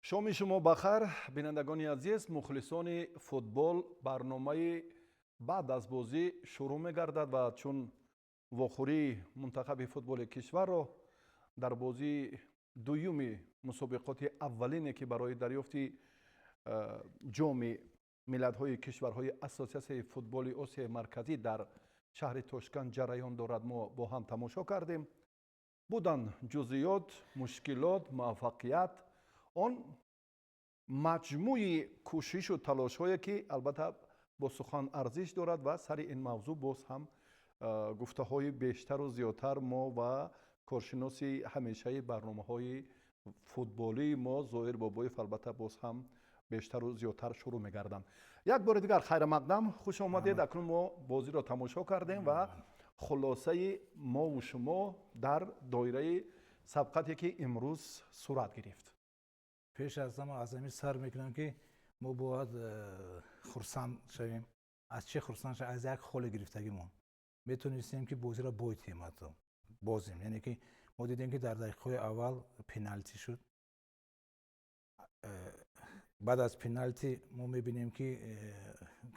Шоми шумо бахайр, бинандагони азиз, мухлисони футбол. Барномаи баъд аз бозӣ шурӯъ мегардад ва чун вохӯрии мунтахаби футболи кишварро дар бозии дуюми мусобиқоти аввалине, ки барои дарёфти ҷоми миллатҳои кишварҳои Ассотсиатсияи футболи Осиёи Марказӣ дар шаҳри Тошканд ҷараён дорад, мо бо ҳам тамошо кардем. Буданд ҷузъиёт, мушкилот, муваффақият, он маҷмӯи кӯшишу талошҳое, ки албатта бо сухан арзиш дорад, ва сари ин мавзӯъ боз ҳам гуфтаҳои бештару зиёдтар мо ва коршиноси ҳамешаи барномаҳои футболии мо Зоир Бобоев албатта боз ҳам бештару зиёдтар шурӯъ мегарданд. Як бори дигар хайрамақдам, хуш омадед. Акнун мо бозиро тамошо кардем ва хулосаи мову шумо дар доираи сабқате, ки имрӯз сурат гирифт. Пеш аз ҳама аз ҳамин сар мекунам, ки мо бояд хурсанд шавем. Аз чӣ хурсанд шавем? Аз як холи гирифтагимон. Метонистем, ки бозиро бойтем, ҳатто бозем. Яъне ки мо дидем, ки дар дақиқаҳои аввал пеналти шуд. Баъд аз пеналти мо мебинем, ки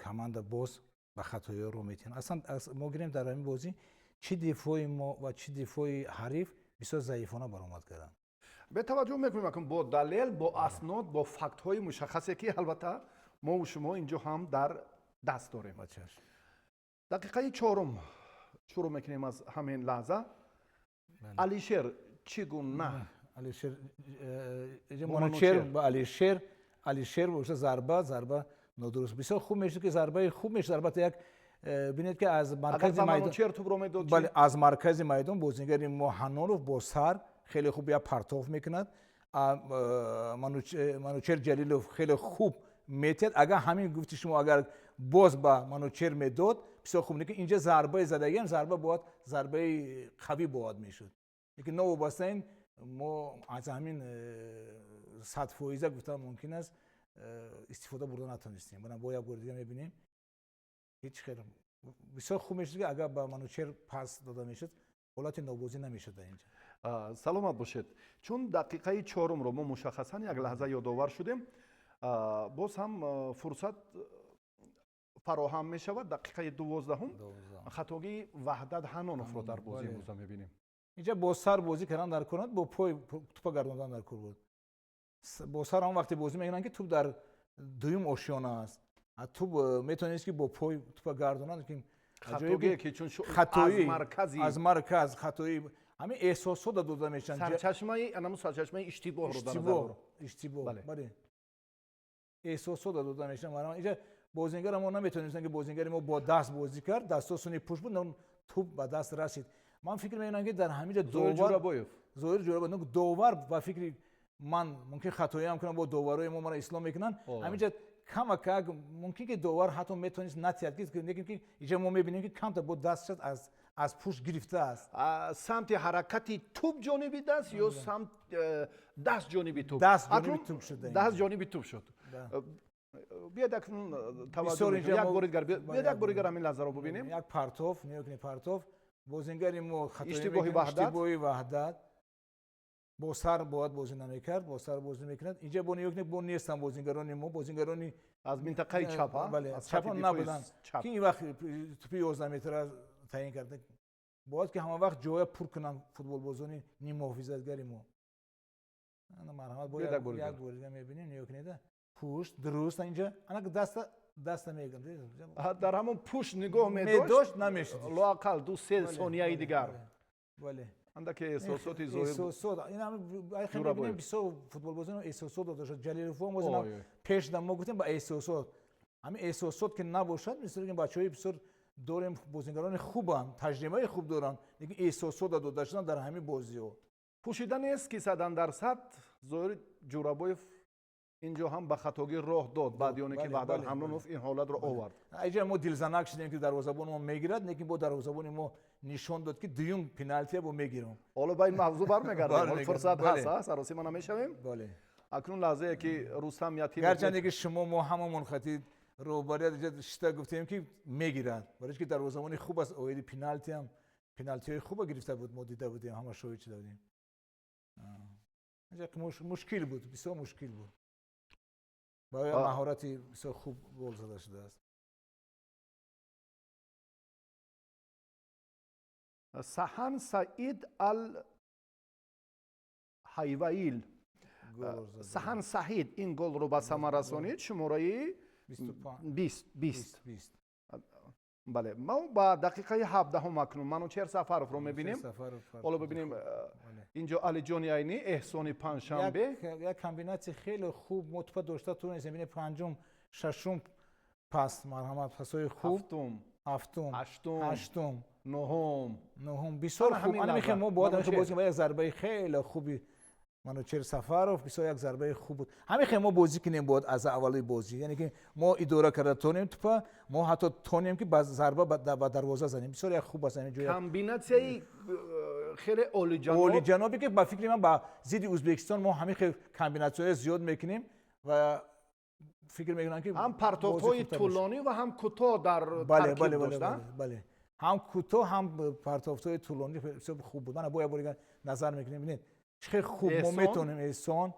команда боз ба хатоиҳо роҳ метиҳанд. Аслан мо гирем, дар ҳамин бозӣ чӣ дифои мо ва чӣ дифои ҳариф бисёр заифона баромад карданд. Бетаваҷҷӯҳ мекунем акун бо далел, бо аснод, бо фактҳои мушаххасе, ки албатта мову шумо инҷо ҳам дар даст дорем. Дақиқаи чорум шурӯъ мекунем. Аз ҳамин лаҳза Алишер чӣ гуна Алишер, Манучер ба Алишер, Алишер боша, зарба нодуруст. Бисёр хуб мешуд, ки зарбаи хуб мешуд. Албатта, як бинед, ки аз маркази майдон, бале, аз маркази майдон бозингари мо Ҳаннонов бо сар хеле хуб як партов мекунад. Манучер Ҷалилов хеле хуб метиҳад. Агар ҳамин гуфти шумо, агар боз ба Манучер медод, бисёр хуб. Лекин инҷа зарбаи задагиам зарба бояд зарбаи қавӣ бояд мешуд. Лекин новобаста ин, мо аз ҳамин 100% гуфтан мумкин аст, истифода бурда натонистем. Бо як бори дига мебинем. Ҳеҷ хел бисёр хуб мешуд, ки агар ба Манучер пас дода мешуд, ҳолати нобозӣ намешуд дар инҷа. Саломат бошед. Чун дақиқаи чорумро мо мушаххасан як лаҳза ёдовар шудем, боз ҳам фурсат фароҳам мешавад. Дақиқаи 12-ҳум хатогии Ваҳдат Ҳаноновро дар бозии имрӯза мебинем. Инҷа бо сар бозӣ кардан дар кор, бо пой тупа гардондан дар кор буд. Бо сар он вақте бозӣ мекунанд, ки туп дар дуюм ошёна аст. Туп метавонист, ки бо пой тупа гардонад. Хатогие, ки чун аз марказ хатоӣ, ҳамин эҳсосот дода мешаванд. Сарчашмаи анаму сарчашмаи иштибоҳро. Иштибоҳ, иштибоҳ, бале, эҳсосот дода мешаванд. Инҷа бозингар мо наметавонистем, ки бозингари мо бо даст бозӣ кард, дастосуни пушт буд, туп ба даст расид. Ман фикр мекунам, ки дар ҳаминҷа довар Зоир Ҷурабоев, довар, ба фикри ман, мумкин хатоиам кунам, бо доварои мо мара ислом мекунанд, ҳаминҷа камакак мумкин, ки довар ҳатто метавонист натиҳад, лекин ки инҷа мо мебинем, ки камта бо даст шад аз пушт гирифтааст. Самти ҳаракати туп ҷониби даст ё самт даст ҷониби туп? Даст ҷониби туп шуд. Даст ҷониби туп шуд. Биёд, акнун таваҷҷӯҳ, як бори дигар, биёд, як бори дигар ҳамин лаҳзаро бубинем. Як партов, нигоҳ партов, бозингари мо. Иштибоҳи Ваҳдат. Иштибоҳи Ваҳдат. Бо сар бояд бозӣ намекард, бо сар бозӣ мекунад. Инҷа бо нигоҳ, бо нестанд бозингарони мо, бозингарони аз минтақаи чап. Бале, чапа набуданд, ки ин вақт тупи 11 метра таъин карда. Бояд, ки ҳама вақт ҷоя пур кунанд футболбозони ниммуҳофизатгари мо. Марҳамат, бо як бори дига мебинем. Нигоҳ кунед, пушт дуруст инҷа, ана даста мегам. Дар ҳамон пушт нигоҳ медошт, намешуд. Лоақал 2-3 сонияи дигар. Бале. Андаке эҳсосоти Зоир. Эҳсосот ин бисёр футболбозон эҳсосот дода шуд. Ҷалиловҳо бозина пеш да мо гуфтем, ба эҳсосот, ҳамин эҳсосот ки набошад, мисол ки бачаҳои бисёр дорем, бозингарони хубанд, таҷрибаи хуб доранд, лекин эҳсосот дода шудан дар ҳамин бозиҳо. Пӯшида нест, ки садандарсад Зоир Ҷурабоев инҷо ҳам ба хатогӣ роҳ дод, баъди оне ки Ваҳдат Ҳамнонов ин ҳолатро овард. Инҷа мо дилзанак шудем, ки дарвозабони мо мегирад, лекин бо дарвозабони мо нишон дод, ки дуюм пеналтия бо мегирам. Ҳоло ба ин мавзӯъ бармегардем, ҳоло фурсат ҳаст, саросима намешавем. Бале. Акнун лаҳзае, ки Рустам Ятимов Гарчанде ки шумо, мо ҳамамон хати роҳбарият шита гуфтем, ки мегирад, барои ки дарвозабони хуб аст. Оиди пеналтиам пеналтиҳои хуба гирифта буд, мо дида будем, ҳама шоҳид шуда будем. Мушкил буд, бисёр мушкил буд. Бо маҳорати бисёр хуб гол зада шудааст. Саҳан Саид Ал Ҳайваил. Саҳан Саид ин голро ба самар расонид. Шумораи 20. Бале, мо ба дақиқаи 17 акнун Манучеҳр Сафаровро мебинем. Ҳоло бибинем инҷо Алиҷони Айнӣ, Эҳсони Панҷшанбе. Як комбинатсияи хеле хуб мо тупа дошта тонистем. Бинем панҷум, шашум пас, марҳамат, пасҳои хуб. Ҳафтум, ҳаштум, нуҳум. Бисёр хуб. Ана мехоҳем мо бояд ҳамин бозӣ кунем. Як зарбаи хеле хуби Манучеҳр Сафаров, бисёр як зарбаи хуб буд. Ҳамин хел мо бозӣ кунем бояд аз аввали бозӣ, яъне ки мо идора карда тонем тупа, мо ҳатто тонем ки ба зарба ба дарвоза занем. Бисёр як хуб аст ҳамин ҷо. Комбинатсияи хеле олиҷаноб. Олиҷанобе ки ба фикри ман ба зидди Ӯзбекистон мо ҳамин хел комбинатсияҳои зиёд мекунем ва фикр мекунам ки ҳам партовҳои тӯлонӣ ва ҳам кӯтоҳ дар таркиб доштанд. Бале, ҳам кӯтоҳ ҳам партовҳои тӯлонӣ бисёр хуб буд. Мана бо як бор дигар назар мекунем, бинед чӣ хел хуб мо метавонем. Эҳсон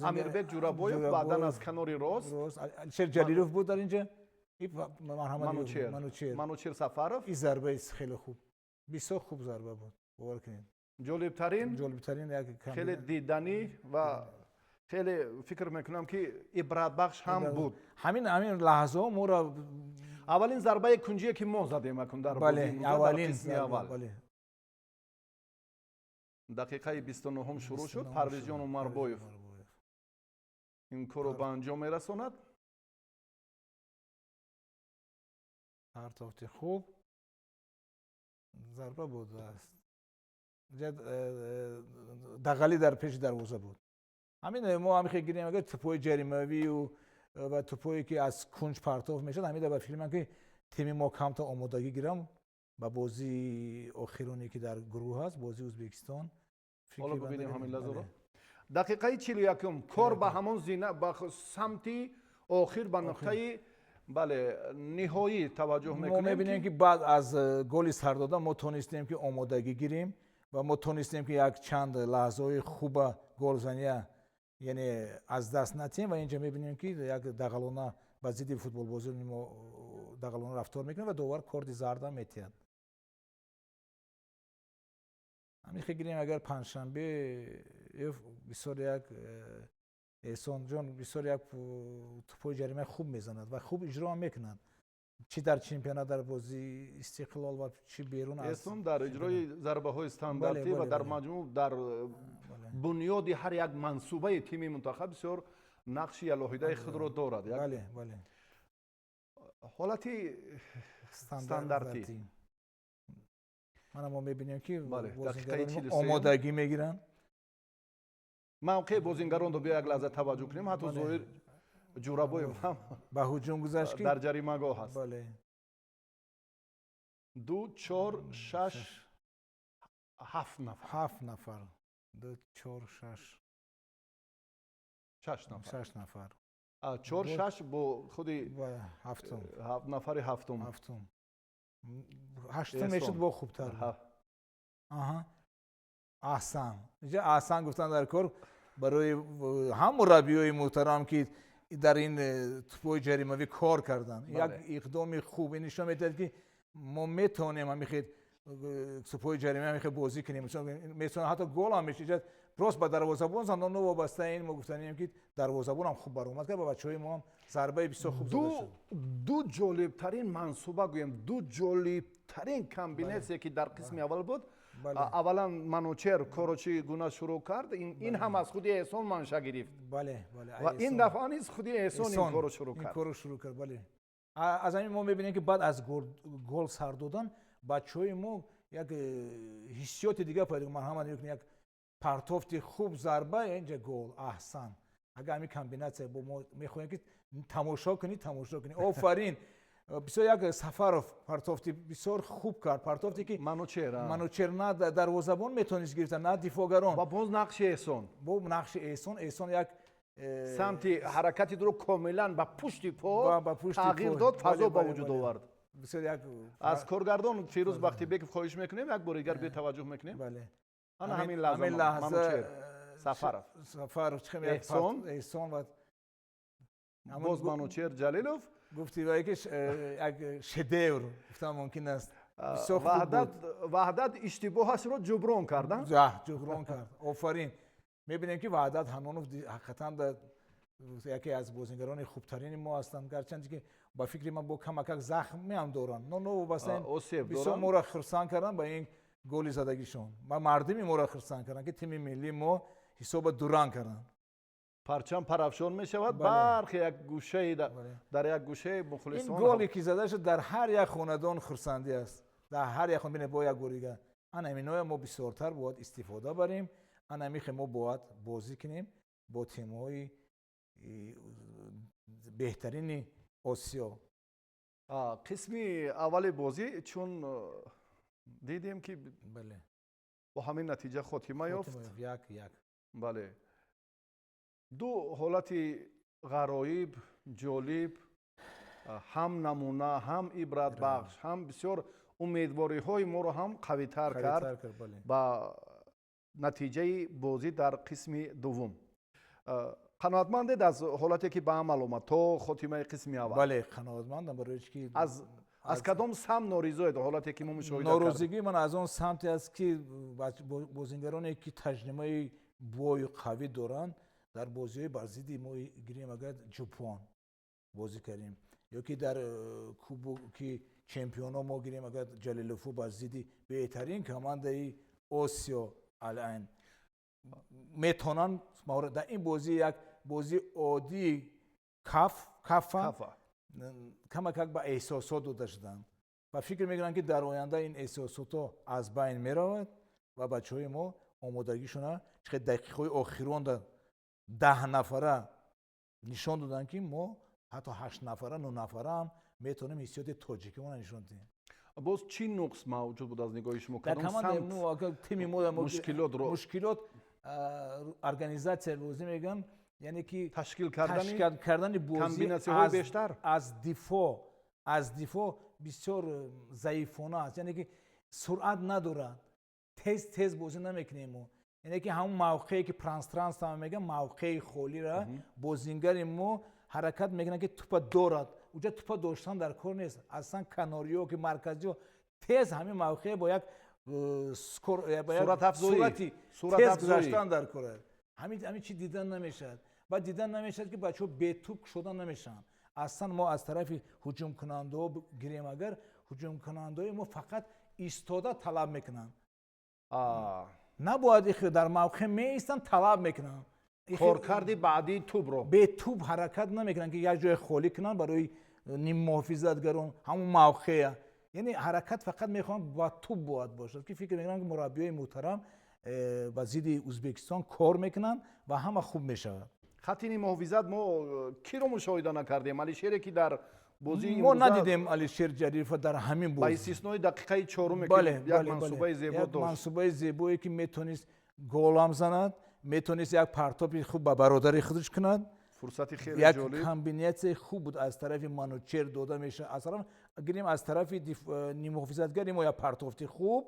Амирбек Ҷурабоев баъдан аз канори рост. Алишер Ҷалилов буд дар инҷа. Манучеҳр Сафаров. Ин зарбаи хеле хуб, бисёр хуб зарба буд, бовар кунед. Ҷолибтарин, як хеле диданӣ ва хеле фикр мекунам ки ибратбахш ҳам буд. Ҳамин лаҳзаҳо моро аввалин зарбаи кунҷие ки мо задем акун дар бозии қисми аввал. Дақиқаи 29 шурӯъ шуд. Парвизҷон Умарбоев ин корро ба анҷом мерасонад. Партофти хуб, зарба будааст. Дағалӣ дар пеши дарвоза буд. Ҳамин мо ҳамин хел гирем, агар тупҳои ҷаримавию ва тупҳое ки аз кунҷ партоф мешавад, ҳамин ба фикри ман ки тими мо камта омодагӣ гирам ба бозии охироне ки дар гурӯҳ аст, бозии Ӯзбекистон. Ҳоло бибинем ҳамин лаҳзаро. Дақиқаи 41 кор ба ҳамон зина, ба самти охир, ба нуқтаи бале ниҳоӣ таваҷҷӯҳ мекунем. Мо мебинем ки баъд аз голи сардода мо тонистем ки омодагӣ гирем ва мо тонистем ки як чанд лаҳзаҳои хуба голзания яъне аз даст натиҳем. Ва инҷа мебинем ки як дағалона ба зидди футболбозони мо дағалона рафтор мекунем ва довар корди зарда метиҳад. Ҳамин хел гирем агар Панҷшанбе бисёр як Эҳсонҷон бисёр як тупҳои ҷарима хуб мезанад ва хуб иҷро ҳам мекунад, чӣ дар чемпионат дар бозии Истиқлол ва чӣ берун аз. Эҳсон дар иҷрои зарбаҳои стандартӣ ва дар маҷмӯъ дар бунёди ҳар як мансубаи тими мунтахаб бисёр нақши алоҳидаи худро дорад. Бале, бале. Ҳолати стандартӣ. Мана мо мебинем ки омодагӣ мегиранд. Мавқеи бозингаронро биё як лаҳза таваҷҷӯҳ кунем. Ҳатто Зоҳир Ҷурабоев ҳам ба ҳуҷум гузашт ки дар ҷаримагоҳ ҳаст. 2, 4, 6, 7 нафар. 7 нафар. 2, 4, 6. 6 нафар. 6 нафар. 4, 6 бо худи ҳафтум. Нафари ҳафтум. Ҳафтум. Ҳаштум мешуд бо хубтар. Аҳа. Аҳсан. Инҷа аҳсан гуфтан дар кор барои ҳам мураббиёи муҳтарам ки дар ин тупҳои ҷаримавӣ кор карданд. Як иқдоми хуб ин нишон медиҳад ки мо метавонем ҳамин хел тупҳои ҷарима ҳамин хел бозӣ кунем. Метавонем ҳатто гол ҳам мешавад. Рост ба дарвозабон занд, новобаста ин мо гуфтанем ки дарвозабон ҳам хуб баромад кард ва бачаҳои мо ҳам зарбаи бисёр хуб зада шуд. Ду ҷолибтарин мансуба гӯем, ду ҷолибтарин комбинатсия ки дар қисми аввал буд. Аввалан Манучеҳр корро чӣ гуна шурӯъ кард, ин ҳам аз худи Эҳсон манша гирифт. Ва ин дафъа низ худи Эҳсон ин корро шурӯъ кард. Ин корро шурӯъ кард, бале. Аз ҳамин мо мебинем ки баъд аз гол сар додан бачаҳои мо як ҳиссиёти дигар пайдо мекунанд. Марҳамат мекунем як партофти хуб зарба, инҷа гол, аҳсан. Агар ҳамин комбинатсия бо мо мехоҳем ки тамошо кунӣ, тамошо кунӣ. Офарин. Бисёр як Сафаров партофти бисёр хуб кард. Партофте ки Манучеҳр на дарвозабон метавонист гирифта, на дифоъгарон. Ва боз нақши Эҳсон. Бо нақши Эҳсон, Эҳсон як самти ҳаракати дро комилан ба пушти по тағйир дод, фазо ба вуҷуд овард. Бисёр як аз коргардон Фирӯз Бахтибеков хоҳиш мекунем, як бори дигар бетаваҷҷӯҳ мекунем. Бале. Ана ҳамин лаҳза Манучеҳр. Сафаров. Сафаров чӣ? Эҳсон. Эҳсон ва боз Манучер Ҷалилов. Гуфти вай ки як шедевр гуфтан мумкин аст. Бисёр хуб. Ваҳдат, Ваҳдат иштибоҳашро ҷуброн кард. Ҷуброн кард, офарин. Мебинем, ки Ваҳдат Ҳанонов ҳақиқатан яке аз бозингарони хубтарини мо ҳастанд, гарчанде ки ба фикри ман бо камакак захмиам доранд, но новобаста бисёр моро хурсанд карданд ба ин голи задагишон ва мардуми моро хурсанд карданд, ки тими миллии мо ҳисоба дуранг карданд. Парчам парафшон мешавад, бархе як гӯшаи, дар як гӯшаи мухлисон. Ин голе ки зада шуд, дар ҳар як хонадон хурсандӣ аст, дар ҳар як. Бинед, бо як гол дига. Ана ҳаминоя мо бисёртар бояд истифода барем, ана ҳамихе мо бояд бозӣ кунем бо тимҳои беҳтарини Осиё. Қисми аввали бозӣ чун дидем, ки бо ҳамин натиҷа хотима ёфт. 1-1. Бале, ду ҳолати ғароиб, ҷолиб, ҳам намуна, ҳам ибратбахш, ҳам бисёр умедвориҳои моро ҳам қавитар кард ба натиҷаи бозӣ дар қисми дуввум. Қаноатмандед аз ҳолате, ки ба амал омад то хотимаи қисми аввал? Бале, қаноатмандам, барои чи ки Аз кадом самт норизоед, ҳолате ки мо мушоҳида? Норозигии ман аз он самте аст, ки бозингароне, ки таҷрибаи бою қавӣ доранд, дар бозиҳои бар зидди мо, гирем агар Ҷопон бозӣ кардем ё ки дар кубоки чемпионо мо, гирем агар Ҷалилуфу бар зидди беҳтарин командаи Осиё Алайн метавонанд, дар ин бозӣ, як бозии оддии кафа камакак ба эҳсосот дода шуданд ва фикр мекунам, ки дар оянда ин эҳсосотҳо аз байн меравад ва бачаҳои мо омодагишона чӣ дақиқаҳои охиронда 10 нафара нишон доданд, ки мо ҳатто ҳашт нафара, ну нафара ҳам метавонем ҳиссиёти тоҷикимона нишон диҳем. Боз чӣ нуқс мавҷуд буд аз нигоҳи шумо? Дар командаи тими мо мушкилотро? Мушкилот организация бозӣ мегӯянд, яъне ки ташкил кардани бозӣ бештар. Аз дифоъ бисёр заифона аст, яъне ки суръат надорад, тез тез бозӣ намекунем мо, яъне ки ҳамон мавқее ки пространство мегӯям, мавқеи холира бозингари мо ҳаракат мекунад, ки тупа дорад. Уҷа тупа доштан дар кор нест аслан. Канориё ки марказиё тез ҳамин мавқеа бо як сурати тез гузаштан дар кор аст. Ҳамин чи дидан намешавад. Баъд дидан намешавад, ки бачаҳо бетӯб шуда намешаванд аслан. Мо аз тарафи ҳуҷумкунандаҳо гирем агар, ҳуҷумкунандаҳои мо фақат истода талаб мекунанд. Набояд, ихе дар мавқеъ меистанд, талаб мекунанд. Коркарди баъдии тӯбро. Бетӯб ҳаракат намекунанд, ки як ҷое холӣ кунанд барои ниммуҳофизатгарон ҳамон мавқея. Яъне ҳаракат фақат мехоҳанд ба тӯб бояд бошад, ки фикр мекунам, ки мураббиёи муҳтарам ба зидди Ӯзбекистон кор мекунанд ва ҳама хуб мешавад. Хатти нимуҳофизат мо киро мушоҳида накардем? Алишере, ки дар бозии мо надидем Алишер Ҷалилова дар ҳамин бозӣ, ба истиснои дақиқаи чоруме, ки як мансубаи зебо дошт. Мансубаи зебое, ки метавонист голам занад, метавонист як партопи хуб ба бародари худаш кунад. Фурсати хеле як ҷолиб. Комбинатсияи хуб буд, аз тарафи Манучер дода мешавад, аз тараф гирем, аз тарафи нимуҳофизатгари мо як партофти хуб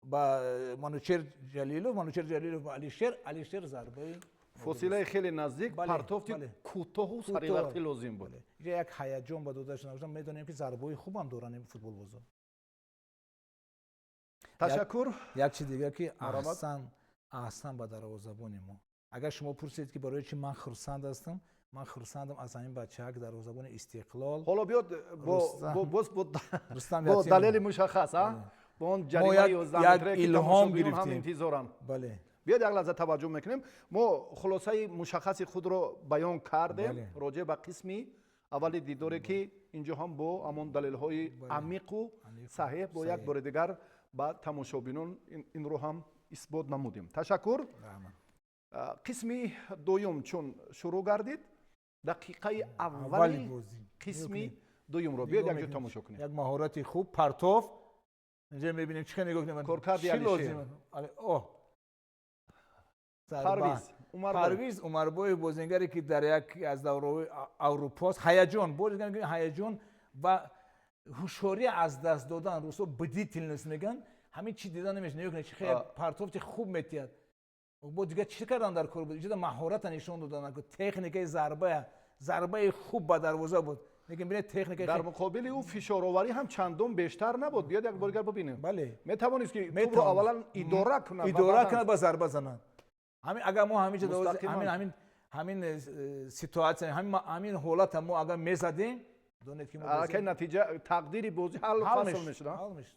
ба Манучер Ҷалилов, Манучер Ҷалилов ба Алишер, Алишер зарбаи Фосилаи хеле наздик, партофти кӯтоҳу саривақтӣ лозим буд. Инҷа як ҳаяҷон ба дода шуда. Медонем, ки зарбаҳои хубам доранд ин футболбозон. Ташаккур. Як чиз дигар, ки аҳсан, аҳсан ба дарвозабони мо. Агар шумо пурсед, ки барои чи ман хурсанд ҳастам, ман хурсандам аз ҳамин бачаак, дарвозабони Истиқлол. Ҳоло биёд боз бо далели мушаххас, бо он ҷаримаи 11 метре, ки илҳом гирифтем, интизоранд. Бале. Биёд, як лаҳза таваҷҷӯҳ мекунем. Мо хулосаи мушаххаси худро баён кардем роҷеъ ба қисми аввали дидоре, ки инҷо ҳам бо ҳамон далелҳои амиқу саҳеҳ бо як бори дигар ба тамошобинон инро ҳам исбот намудем. Ташаккур. Қисми дуюм чун шурӯъ гардид, дақиқаи аввали қисми дуюмро биёед якҷо тамошо кунем. Як маҳорати хуб, партоф, инҷа мебинем, чӣ нигоҳ кунем. Коркарди Алишер. Оҳ. Парвиз. Парвиз Умарбоев, бозингаре, ки дар як аз давраҳои Аврупост. Ҳаяҷон, боз ҳаяҷон ва ҳушёрӣ аз даст додан, русо бдительность мегӯянд, ҳамин чи дида намешавад. Нигоҳ кунед, чи хеле партофти хуб метиҳад. Бо дигар чӣ кардан дар кор буд? Инҷо маҳората нишон додан, техникаи зарба, зарбаи хуб ба дарвоза буд. Лекин бинед, техника дар муқобили ӯ фишороварӣ ҳам чандон бештар набуд. Биёд, як бор дигар бибинем. Бале. Метавонист, ки тӯбро аввалан идора кунад. Идора кунад, ба зарба занад. Ҳамин агар мо ҳаминҷо ҳамин ситуация, ҳамин ҳолата мо агар мезадем, донед, ки аллакай натиҷа, тақдири бозӣ ҳал фасл мешуд. Ҳал мешуд.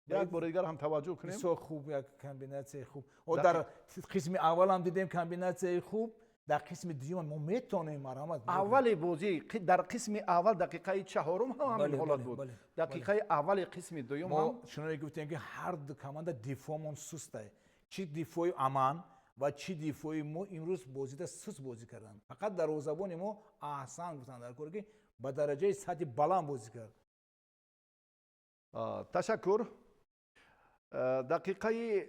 Як бори дигар ҳам таваҷҷӯҳ кунем. Бисёр хуб, як комбинатсияи хуб. Дар қисми аввал ҳам дидем комбинатсияи хуб, дар қисми дуюм мо метавонем, марҳамат. Аввали бозӣ, дар қисми аввал, дақиқаи чаҳорум ҳам ҳамин ҳолат буд, дақиқаи аввали қисми дуюм. Мо чуноне гуфтем, ки ҳар ду команда дифоъмон сустае, чӣ дифои Аман ва чӣ дифои мо имрӯз бозида суст бозӣ карданд. Фақат дарвозабони мо аҳсан гуфтанд дар коре, ки ба дараҷаи сатҳи баланд бозӣ кард. Ташаккур. Дақиқаи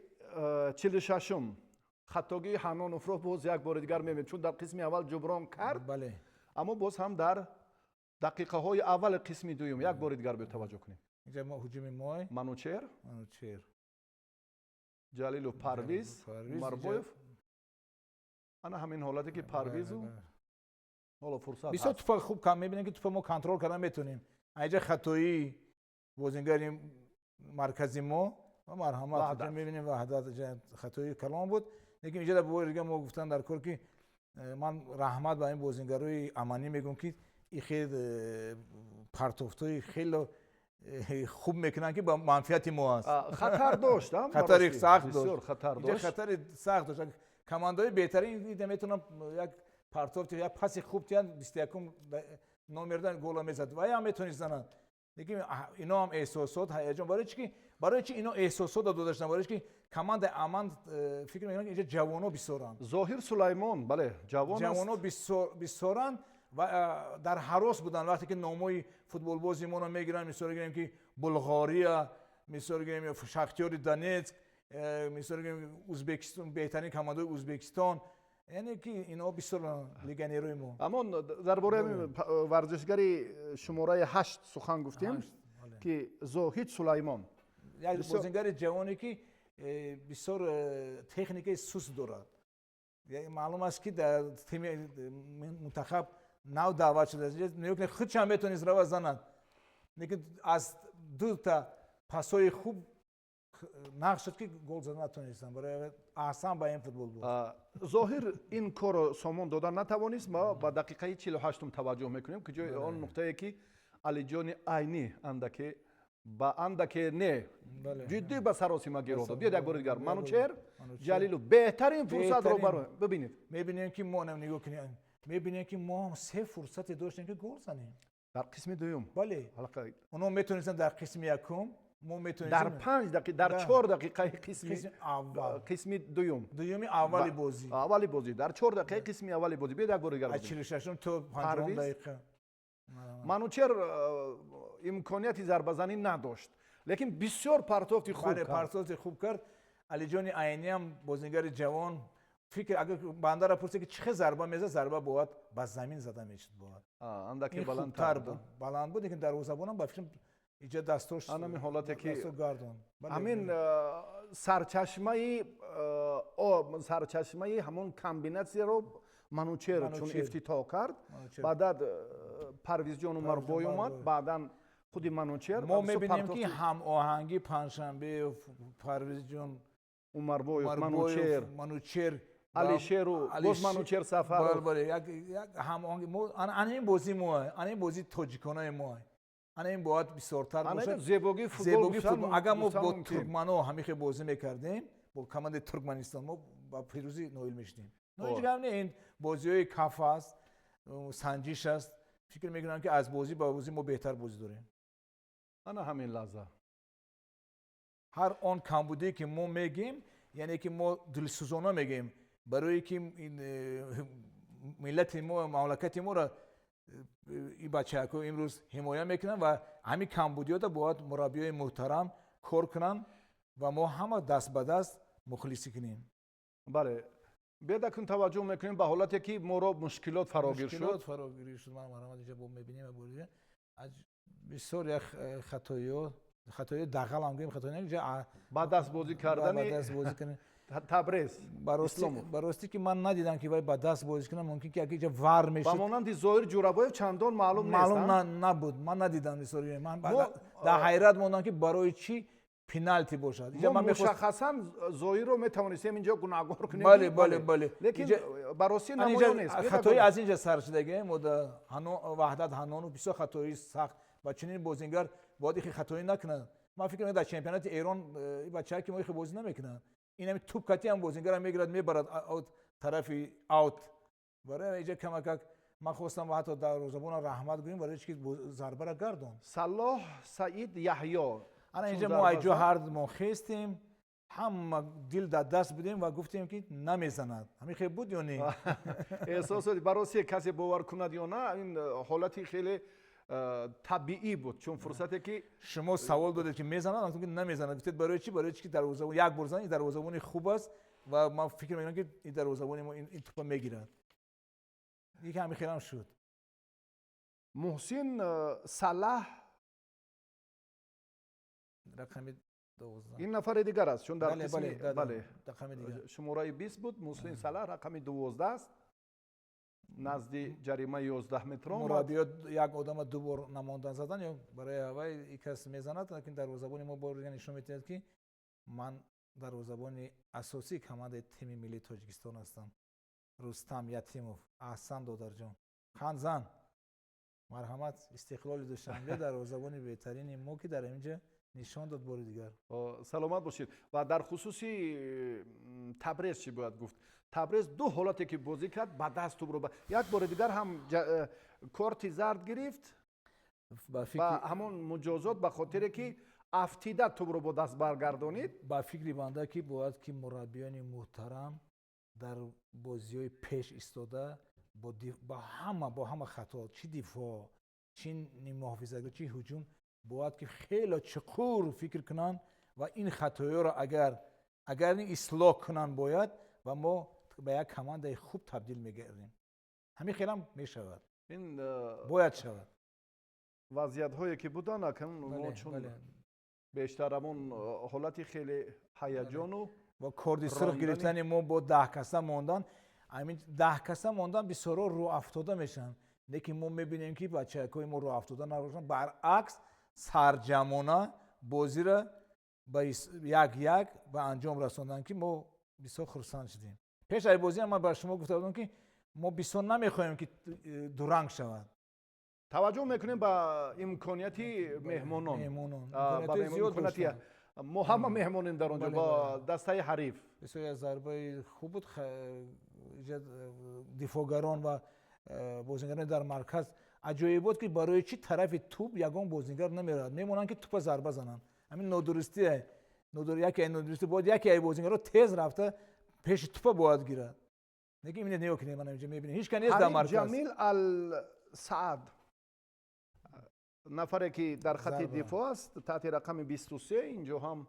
46-ум хатогии Ҳаноновро боз як бори дигар мебинем, чун дар қисми аввал ҷуброн кард, аммо боз ҳам дар дақиқаҳои аввали қисми дуюм. Як бори дигар биё, таваҷҷӯҳ кунем. Инҷа мо ҳуҷуми мо. Манучер. Манучер. Ҷалилу, Парвиз Умарбоев. Ана ҳамин ҳолате, ки Парвизу ҳоло фурсат. Бисёр тупа хуб мебинем, ки тупа мо контрол кардан метавонем. Инҷа хатоии бозингари маркази мо ва марҳамат, мебинем, Ваҳдат, хатои калон буд. Лекин инҷа дар бори дига мо гуфтан дар кор, ки ман раҳмат ба ин бозингарои аманӣ мегӯм, ки и хел партофтҳои хело хуб мекунанд, ки ба манфиати мо аст. Хатар дошт. Хатари сахт дошт. Хатар дошт, хатари сахт дошт. Командаҳои беҳтарин дида метавонам як партофти, як паси хуб тиҳанд, 21-ум номердан гола мезад ва ям метавонист занад. Лекин ино ҳам эҳсосот, ҳаяҷон. Барои чи, барои чи ино эҳсосот дода шуданд? Барои чи командаи Аман фикр мекунам, инҷа ҷавоно бисёранд. Зоҳир Сулаймон, бале, ҷавон. Ҷавоно бисёранд ва дар ҳарос буданд, вақте ки номҳои футболбози моро мегиранд. Мисол гирем, ки Булғория, мисол гирем, Шахтёри Донецк, мисол гирем, Узбекистон, беҳтарин командаҳои Узбекистон, яъне ки инҳо бисёр легионерои мо. Амон дар бораи варзишгари шумораи 8 сухан гуфтем, ки Зоҳид Сулаймон. Як бозингари ҷавоне, ки бисёр техникаи суст дорад. Маълум аст, ки дар тими мунтахаб нав даъват шудааст. Худшам метавонист рава занад, лекин аз дута пасои хуб нақш шуд, ки гол зада натонистам. Барои аҳсан ба ин футбол буд. Зоҳир ин корро сомон дода натавонист. Мо ба дақиқаи 48-ум таваҷҷӯҳ мекунем, ки ҷои он нуқтае, ки Алиҷони Айнӣ андаке ба андаке не, ҷиддӣ ба саросима гиро дод. Биёд, як бори дигар Манучер Ҷалилов беҳтарин фурсатро бибинед. Мебинем, ки мо, нигоҳ кунем, мебинем, ки мо ҳам се фурсате доштем, ки гол занем. Дар қисми дуюм. Бале, онҳо метавонистанд дар қисми якум, мо метавонистем. Дар 5 дақиқа, дар 4 дақиқаи қисми аввал. Қисми дуюм. Дуюми аввали бозӣ. Аввали бозӣ, дар 4 дақиқаи қисми аввали бозӣ. Биёд, як бори дигар. Аз 46-ум то 50-ум дақиқа. Манучер имконияти зарбазанӣ надошт, лекин бисёр партофти хуб. Кард, партофти хуб кард. Алиҷони Айниам бозингари ҷавон, фикр агар бандара пурсед, ки чӣ хел зарба мезад, зарба бояд ба замин зада мешуд, бояд андаке баландтар буд, баланд буд, лекин дарвозабонам ба фикрам иҷа дастош ҳамин ҳолате, ки гардон. Ҳамин сарчашмаи ҳамон комбинатсияро Манучер чун ифтитоҳ кард, баъдад Парвизҷон Умарбой омад, баъдан худи Манучер. Мо мебинем, ки ҳамоҳангӣ Панҷшанбеев, Парвизҷон Умарбоев, Манучер, Манучер, Алишеру боз Манучер Сафаров. Бале, як ҳамоҳангӣ. Ана ин бозии мо, ана ин бозии тоҷиконаи мо, ана ин бояд бисёртар бошад. Зебогии футбол. Агар мо бо туркмано ҳамин хел бозӣ мекардем, бо командаи Туркманистон, мо ба пирӯзӣ ноил мешудем. Ҳеҷ гап не, ин бозиҳои каф аст, санҷиш аст. Фикр мекунам, ки аз бозӣ ба бозӣ мо беҳтар бозӣ дорем. Ана ҳамин лаҳза. Ҳар он камбудие, ки мо мегем, яъне ки мо дилсӯзона мегем, барое ки миллати мо, мамлакати моро ин бачаҳако имрӯз ҳимоя мекунанд ва ҳамин камбудиёта бояд мураббиёи муҳтарам кор кунанд ва мо ҳама даст ба даст мухлисӣ кунем. Бале, биёд, акнун таваҷҷӯҳ мекунем ба ҳолате, ки моро мушкилот фарогир шуд. Фарогирӣ шуд. Ман, марҳамат, инҷа бо мебинем, бисёр як хатоиё, хатои дағал ҳам гӯем, хатои ба даст бозӣ кардани даст бозӣ кардани. Табрез. Ба ростӣ ки ман надидам, ки вай ба даст бозӣ кунад. Мумкин ки як ҷа VAR мешуд. Ба монанди Зоир Ҷурабоев чандон маълум нест. Маълум набуд, ман надидам. Мисоли ман дар ҳайрат мондам, ки барои чӣ пеналти бошад. Мо мушаххасан Зоирро метавонистем инҷо гунаҳгор кунем. Бале, бале, бале. Лекин ба ростӣ намоён нест. Хатои аз инҷа сар шудаги мо Ваҳдат Ҳаннонов, бисёр хатои сахт, ва чунин бозингар бояд ихи хатоӣ накунад. Ман фикр мекунам, дар чемпионати Эрон бачаҳое ки мо ихи бозӣ намекунанд. Ин ҳами туп кати ҳам бозингара мегирад, мебарад аут, тарафи аут. Барои инҷа камакак ман хостам ва ҳатто дарвозабонро раҳмат гӯем, барои чи ки зарбара гардон. Салоҳ Саид Яҳё. Ана инҷа мо айҷо ҳардумон хестем, ҳама дил дар даст будем ва гуфтем, ки намезанад. Ҳамин хел буд ё не? Эҳсос ба ростӣ касе бовар кунад ё на, ин ҳолати хеле табиӣ буд, чун фурсате ки Шумо савол додед, ки мезанад, ман гуфтам, ки намезанад. Гуфтед, барои чӣ? Барои чӣ ки дарвозабон як бор зан, ин дарвозабони хуб аст ва ман фикр мекунам, ки ин дарвозабони мо ин тупа мегирад. Яке ҳамин хелам шуд. Муҳсин Салаҳ. Рақами 12. Ин нафари дигар аст, чун дар қисми бале рақами дигар. Шумораи 20 буд. Муҳсин Салаҳ рақами 12 аст, назди ҷаримаи 11 метр омад. Мураббиёт як одама ду бор намондан задан ё барои аввай и кас мезанад, лекин дарвозабони мо бори дигар нишон медиҳад, ки ман дарвозабони асосии командаи тими миллии Тоҷикистон ҳастам. Рустам Ятимов, аҳсан, додарҷон, ханзан, марҳамат. Истиқлоли Душанбе, дарвозабони беҳтарини мо, ки дар инҷа нишон дод бори дигар. Саломат бошед. Ва дар хусуси Табрез чӣ бояд гуфт? Табрез ду ҳолате ки бозӣ кард, ба даст тубро, як бори дигар ҳам корти зард гирифт ва ҳамон муҷозот ба хотире ки афтида тубро бо даст баргардонид. Ба фикри банда, ки бояд ки мураббиёни муҳтарам дар бозиҳои пеш истода бо ҳама хато, чӣ дифоъ, чӣ ниммуҳофизатгар, чӣ ҳуҷум, бояд ки хеле чуқур фикр кунанд ва ин хатоёро агар ислоҳ кунанд бояд, ва мо ба як командаи хуб табдил мегардем. Ҳамин хелам мешавад. Ин бояд шавад. Вазъиятҳое ки буданд, акнун мо чун бештар ҳамон ҳолати хеле ҳаяҷону ва корди сурх гирифтани мо, бо 10 каса мондан, ҳамин 10 каса мондан, бисёрҳо рӯафтода мешаванд. Лекин мо мебинем, ки бачакҳои мо рӯафтода набошанд, баръакс, сарҷамона бозиро ба 1-1 ба анҷом расонданд, ки мо бисёр хурсанд шудем. Пеш аз бозиам ман ба шумо гуфта будам, ки мо бисёр намехоҳем, ки дуранг шавад. Таваҷҷӯҳ мекунем ба имконияти меҳмонон. Мо ҳама меҳмонем дар он ҷо, ба дастаи ҳариф. Бисёр як зарбаи хуб буд. Дифоъгарон ва бозингарони дар марказ, аҷоибот, ки барои чӣ тарафи туп ягон бозингар намеравад, мемонанд, ки тупа зарба зананд. Ҳамин нодурустие, яке нодурустӣ. Бояд яке ай бозингаро тез рафта пеши тупа бояд гирад. Лекин ибинед, нигоҳ кунед, ман инҷа мебинем, ҳеҷ ка нест дар марказ. Ҷамил Ал Саад, нафаре ки дар хатти дифоъ аст, таҳти рақами 23, инҷо ҳам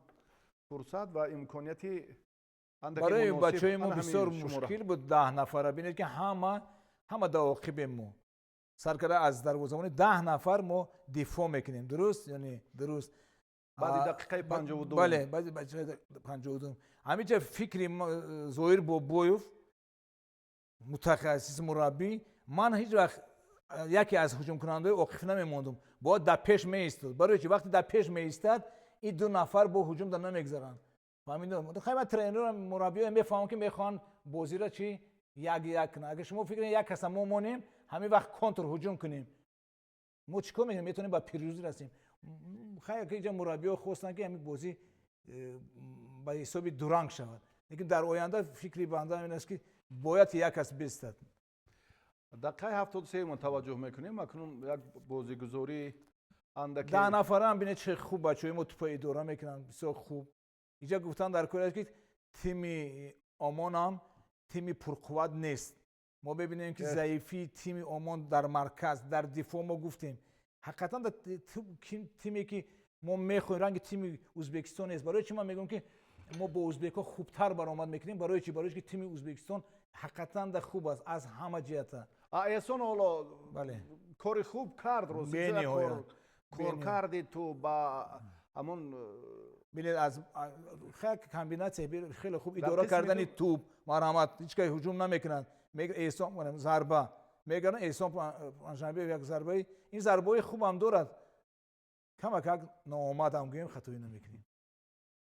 фурсат ва имконияти барои бачаҳои мо бисёр мушкил буд. 10 нафара бинед, ки ҳама дар оқибем мо, сар карда аз дарвозабони, 10 нафар мо дифоъ мекунем. Дуруст ё не? Дуруст. Баъди дақиқаи 52. Бале, баъди 52. Ҳаминҷа фикри Зоир Бобоев, мутахассис, мураббӣ: ман ҳеҷ вақт яке аз ҳуҷумкунандаҳои оқиф намемондум, бояд дар пеш меистод. Барои чи? Вақте дар пеш меистад, ин ду нафар бо ҳуҷум дар намегзаранд. Фаҳмидам, хай, ман тренерам, мураббиё мефаҳмам, ки мехоҳанд бозиро чи 1-1 кунанд. Агар шумо фикр як каса мо монем, ҳамин вақт контр ҳуҷум кунем, мо чӣ кор мекунем? Метавонем ба пирӯзӣ расем. Хайр, ки инҷа мураббиё хостанд, ки ҳамин бозӣ ба ҳисоби дуранг шавад. Лекин дар оянда фикри банда ин аст, ки бояд як кас бистад. Дақиқаи 73-мо таваҷҷӯҳ мекунем. Акнун як бозигузорӣ андаке. 10 нафарам бинед, чӣ хуб бачаҳои мо тупа идора мекунанд, бисёр хуб. Инҷа гуфтан дар кор аст, ки тими Омонам тими пурқувват нест. Мо бибинем, ки заифии тими Омон дар марказ, дар дифоъ. Мо гуфтем, ҳақиқатан тиме ки мо мехоҳем, ранги тими Ӯзбекистон нест. Барои чӣ ман мегӯям, ки мо бо ӯзбекҳо хубтар баромад мекунем? Барои чӣ? Барои ки тими Ӯзбекистон ҳақиқатан да хуб аст аз ҳама ҷиҳата. Эҳсон ҳоло кори хуб кард, рост, кор карди ту ба ҳамон. Бинед, аз комбинатсия хеле хуб идора кардани тӯб, марҳамат, ҳеҷ кай ҳуҷум намекунанд. Эҳсон зарба мегаранд, Эҳсон Панҷшанбе як зарбаи, ин зарбаҳои хубам дорад, камакак ноомадам гӯем, хатоӣ намекунем.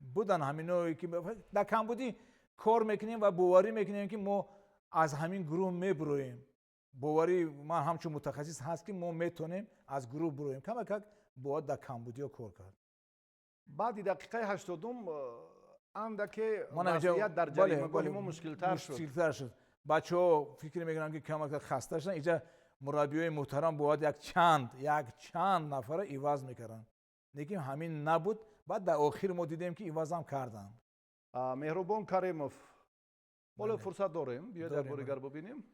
Будан ҳаминое ки дар камбудӣ кор мекунем ва боварӣ мекунем, ки мо аз ҳамин гурӯҳ мебуроем. Боварии ман ҳамчун мутахассис ҳаст, ки мо метавонем аз гурӯҳ буроем. Камакак бояд дар камбудиҳо кор кард. Баъди дақиқаи 80-ум андаке вазъият дар ҷаримагоҳи мо мушкилтар шуд. Мушкилтар шуд. Бачаҳо фикр мекунанд, ки камакак хаста шуданд. Инҷа мураббиёи муҳтарам бояд як чанд нафара иваз мекарданд, лекин ҳамин набуд. Баъд дар охир мо дидем, ки ивазам карданд. Меҳрубон Каримов, ҳоло фурсат дорем, биёед як бори дигар бубинем.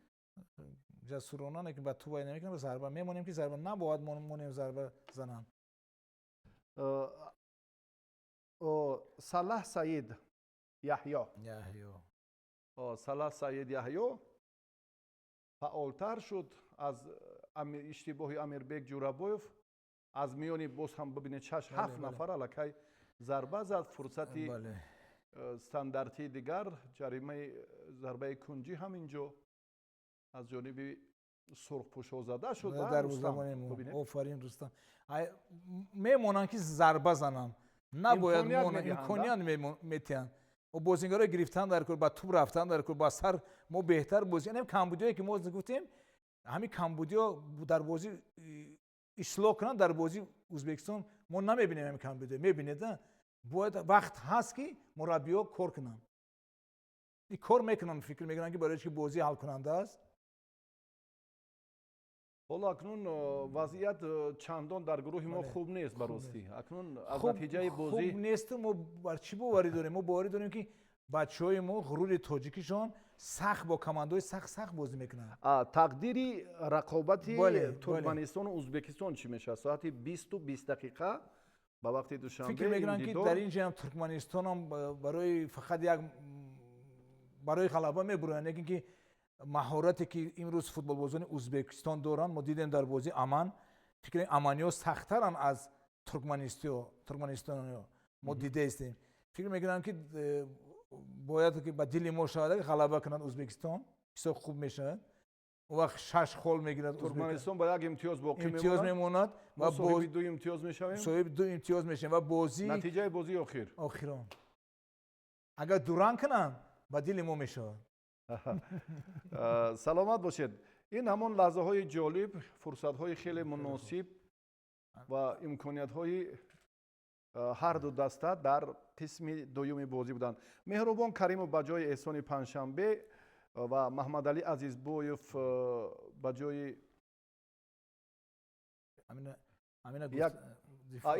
Ҷасурона, лекин ба ту вай намекунам, зарба мемонем, ки зарба набояд монем, зарба зананд. Салаҳ Саид Яҳё. Яҳё. Салаҳ Саид Яҳё фаъолтар шуд аз иштибоҳи Амирбек Ҷурабоев. Аз миёни боз ҳам бибинед, шаш, ҳафт нафар аллакай зарба зад. Фурсати стандартии дигар, ҷаримаи зарбаи кунҷӣ ҳам инҷо аз ҷониби сурхпӯшҳо зада шуд. Офарин, Рустам. Мемонанд, ки зарба зананд, набояд, имконият метиҳанд. Бозингаро гирифтан дар кор, ба тӯб рафтан дар кор, ба сар мо беҳтар бозӣ. Камбудиое ки мо гуфтем, ҳамин камбудиҳо дар бозӣ ислоҳ кунанд. Дар бозии Ӯзбекистон мо намебинем ҳамин камбудиҳо. Мебинед, бояд, вақт ҳаст, ки мураббиҳо кор кунанд. Кор мекунанд, фикр мекунанд, ки барои ки бозӣ ҳалкунанда аст. Ҳоло акнун вазъият чандон дар гурӯҳи мо хуб нест. Ба ростӣ, акнун аз натиҷаи бозӣ хуб несту. Мо бар чӣ боварӣ дорем? Мо боварӣ дорем, ки бачаҳои мо ғурури тоҷикишон сахт, бо командаҳои сахт сахт бозӣ мекунанд. Тақдири рақобати Туркманистону Ӯзбекистон чӣ мешавад? Соати 20:20 ба вақти Душанбе. Фикр мекунам, ки дар ин ҷам Туркманистонам барои фақат як барои ғалаба мебуроянд, лекин ки маҳорате ки имрӯз футболбозони Ӯзбекистон доранд, мо дидем дар бозии Аман. Фикр аманиҳо сахттаранд аз туркманистониҳо, мо дидаистем. Фикр мекунам, ки бояд ки ба дили мо шавад, ғалаба кунанд Ӯзбекистон, бисёр хуб мешавад. Он вақт шаш хол мегирад. Туркманистон ба як имтиёз боқӣ имтиёз мемонад. Ва соҳиби ду имтиёз мешавем. Соҳиби ду имтиёз мешавем ва бозӣ натиҷаи бозии охир. Охирон агар дуранг кунанд, ба дили мо мешавад. Саломат бошед. Ин ҳамон лаҳзаҳои ҷолиб, фурсатҳои хеле муносиб ва имкониятҳои ҳарду даста дар қисми дуюми бозӣ буданд. Меҳрубон Каримов ба ҷои Эҳсони Панҷшанбе ва Маҳмадалӣ Азизбоев ба ҷои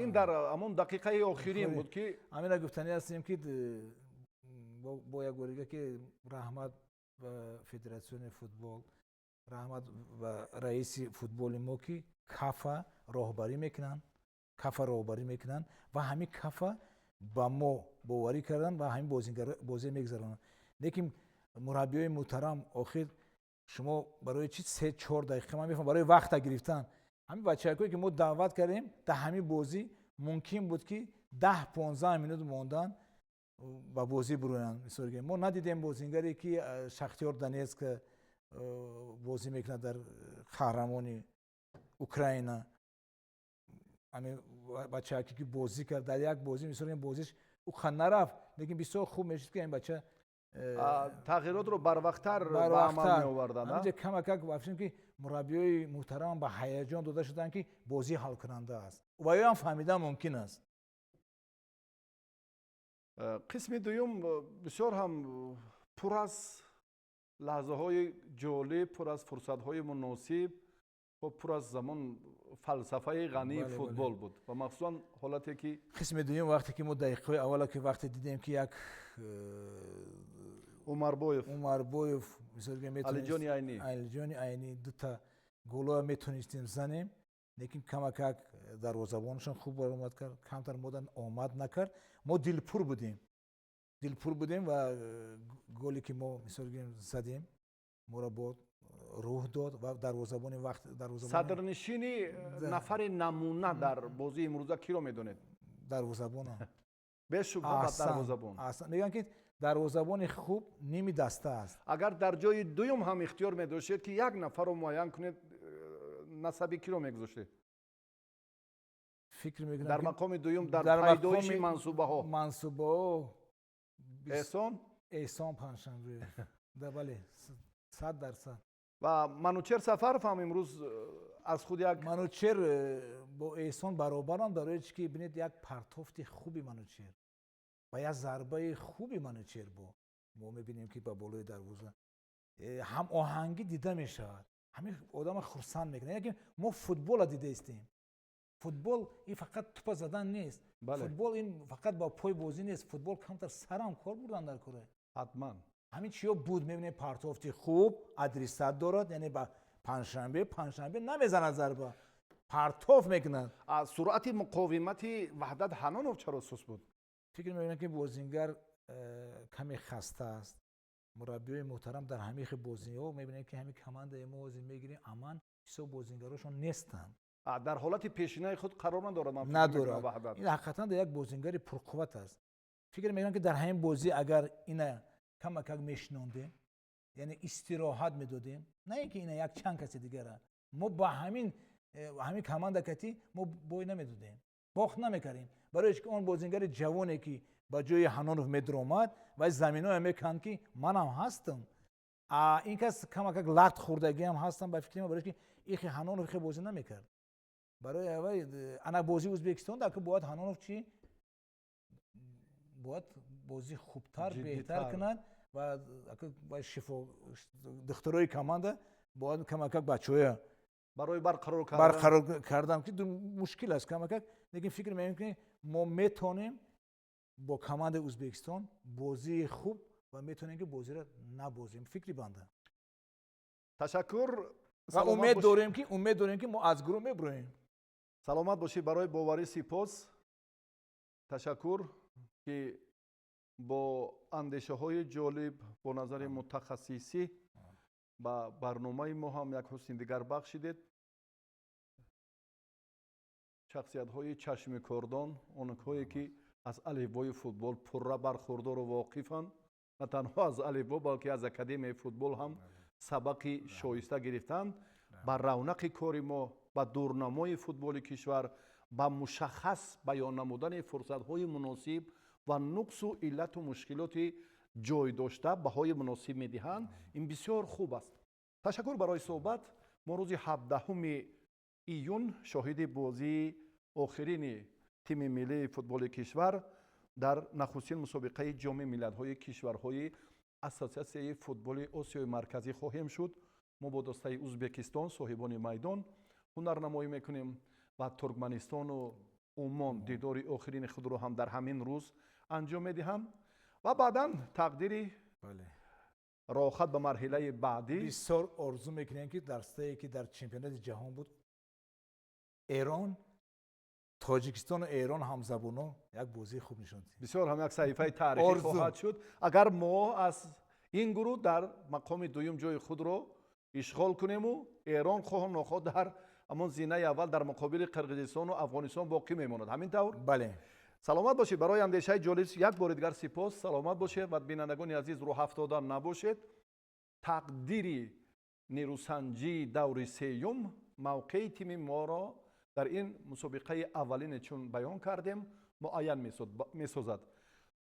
ин дар ҳамон дақиқаи охирин буд, ки Ҳамина гуфтанӣ ҳастем, ки бо як борига ки раҳмат ба федератсиони футбол, раҳмат ба раиси футболи мо, ки КАФа роҳбарӣ мекунанд, КАФа роҳбарӣ мекунанд ва ҳамин КАФа ба мо боварӣ карданд ва ҳамин бозӣ мегузаронанд. Лекин мураббиёи муҳтарам, охир шумо барои чи 3-4 дақиқа, ман мефаҳмам, барои вақта гирифтан, ҳамин бачакое ки мо даъват кардем дар ҳамин бозӣ, мумкин буд, ки 10-15 минут мондан ба бозӣ буроянд. Мисол, мо надидем бозингаре, ки Шахтёр Донецк бозӣ мекунад, дар қаҳрамони Украина, ҳамин бачаке ки бозӣ кард дар як бозӣ, мисол, бозиш ӯ нарафт, лекин бисёр хуб мешуд, ки ин бача Тағйиротро барвақттар ба амал меоварданд. Ҳаминҷа камакак вафшем, ки мураббиёи муҳтарам ба ҳаяҷон дода шуданд, ки бозӣ ҳалкунанда аст ва ёам фаҳмидан мумкин аст. Қисми дуюм бисёр ҳам пур аз лаҳзаҳои ҷолиб, пур аз фурсатҳои муносиб, пур аз замон фалсафаи ғании футбол буд ва махсусан ҳолате ки Қисми дуюм, вақте ки мо дақиқаҳои аввала, ки вақте дидем, ки як Умарбоев. Умарбоев. Алиҷони Айнӣ. Алиҷони Айнӣ дута голоа метонистем занем, лекин камакак дарвозабонашон хуб баромад кард, камтар модан омад накард. Мо дилпур будем, дилпур будем ва голе ки мо, мисол, задем, моро бо рӯҳ дод ва дарвозабони вақт. Садрнишини нафари намуна дар бозии имрӯза киро медонед? Дарвозабона. Бешубҳа ба дарвозабон. Мегӯянд, ки дарвозабони хуб ними даста аст. Агар дар ҷои дуюм ҳам ихтиёр медоштед, ки як нафарро муайян кунед, насаби киро мегузоштед? Фикр мекунам, дар мақоми дуюм дар пайдоиши мансубаҳо. Мансубаҳо. Эҳсон. Эҳсон Панҷшанбе, бале, 100%. Ва Манучер Сафаров ҳам имрӯз аз худ як Манучер бо Эҳсон баробаранд, барои чи ки бинед, як партофти хуби Манучер ва як зарбаи хуби Манучер бо мо мебинем, ки ба болои дарвоза ҳамоҳангӣ дида мешавад. Ҳамин одама хурсанд мекунад, яке мо футбола дидаистем. Футбол ин фақат тупа задан нест, футбол ин фақат ба пой бозӣ нест, футбол камтар сарам кор бурдан дар кора. Ҳатман. Ҳамин чиё буд. Мебинем, партофти хуб, адресат дорад, яъне ба Панҷшанбе. Панҷшанбе намезанад зарба, партоф мекунад. Суръати муқовимати Ваҳдат Ҳанонов чаро суст буд? Фикр мекунам, ки бозингар каме хаста аст. Мураббиёи муҳтарам дар ҳамин хел бозиҳо мебинем, ки ҳамин командаи мо ҳозир мегирем, аман ҳисоб бозингарошон нестанд. Дар ҳолати пешинаи худ қарор надорад. Надорад. Ин ҳақиқатан як бозингари пурқувват аст. Фикр мекунам, ки дар ҳамин бозӣ агар ина камакак мешинондем, яъне истироҳат медодем, на ин ки ина як чанд каси дигара, мо ба ҳамин команда кати мо бой намедодем, бохт намекардем, барои ки он бозингари ҷавоне, ки ба ҷои Ҳанонов медуромад, вай заминое меканд, ки манам ҳастам. Ин кас камакак лат хӯрдагиам ҳастам, ба фикри ман, барои ки ихи Ҳанонов хе бозӣ намекард. Барои вай ана бозии Ӯзбекистон дар бояд Ҳанонов чӣ бояд бозӣ хубтар, беҳтар кунад ва шифо духтурои команда бояд камакак бачаҳоя барои барқарор барқарор кардан, ки мушкил аст камакак. Лекин фикр мекунем, ки мо метавонем бо командаи Ӯзбекистон бозии хуб ва метавонем, ки бозиро набозем, фикри банда. Ташаккур. Ва умед дорем, ки мо аз гурӯҳ мебуроем. Саломат бошӣ, барои боварӣ сипос. Ташаккур, ки бо андешаҳои ҷолиб, бо назари мутахассисӣ ба барномаи мо ҳам як ҳусни дигар бахшидед. Шахсиятҳои чашми кордон, онҳое ки аз алифбои футбол пурра бархурдору воқифанд, на танҳо аз алифбо, балки аз академияи футбол ҳам сабақи шоиста гирифтанд, ба равнақи кори мо, ба дурнамои футболи кишвар, ба мушаххас баён намудани фурсатҳои муносиб ва нуқсу иллату мушкилоти ҷой дошта баҳои муносиб медиҳанд. Ин бисёр хуб аст. Ташаккур барои суҳбат. Мо рӯзи 17-уми июн шоҳиди бозии охирини тими миллии футболи кишвар дар нахустин мусобиқаи Ҷоми миллатҳои кишварҳои Ассотсиатсияи футболи Осиёи Марказӣ хоҳем шуд. Мо бо дастаи Узбекистон, соҳибони майдон, ҳунарнамоӣ мекунем ва Туркманистону Умон дидори охирини худро ҳам дар ҳамин рӯз анҷом медиҳанд ва баъдан тақдири роҳат ба марҳилаи баъдӣ. Бисёр орзу мекунем, ки дастае, ки дар чемпионати ҷаҳон буд, Эрон, Тоҷикистону Эрон ҳамзабоно як бозии хуб нишон диҳем. Бисёр ҳам як саҳифаи таърихӣ хоҳад шуд, агар мо аз ин гурӯҳ дар мақоми дуюм ҷои худро ишғол кунему Эрон хоҳу нохоҳ дар ҳамон зинаи аввал дар муқобили Қирғизистону Афғонистон боқӣ мемонад. Ҳамин тавр? Бале. Саломат бошед. Барои андешаи ҷолиб як бори дигар сипос. Саломат бошед ва бинандагони азиз, рӯҳафтода набошед. Тақдири нерӯсанҷии даври сеюм мавқеи тими моро дар ин мусобиқаи аввалине, чун баён кардем, муайян месозад.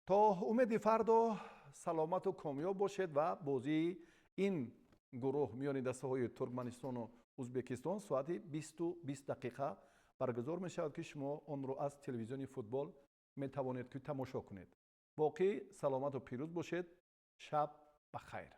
То умеди фардо саломату комёб бошед. Ва бозии ин гурӯҳ миёни дастаҳои Туркманистону Узбекистон соати 20:20 баргузор мешавад, ки шумо онро аз телевизиони футбол метавонед, ки тамошо кунед. Боқӣ саломату пирӯз бошед. Шаб ба хайр.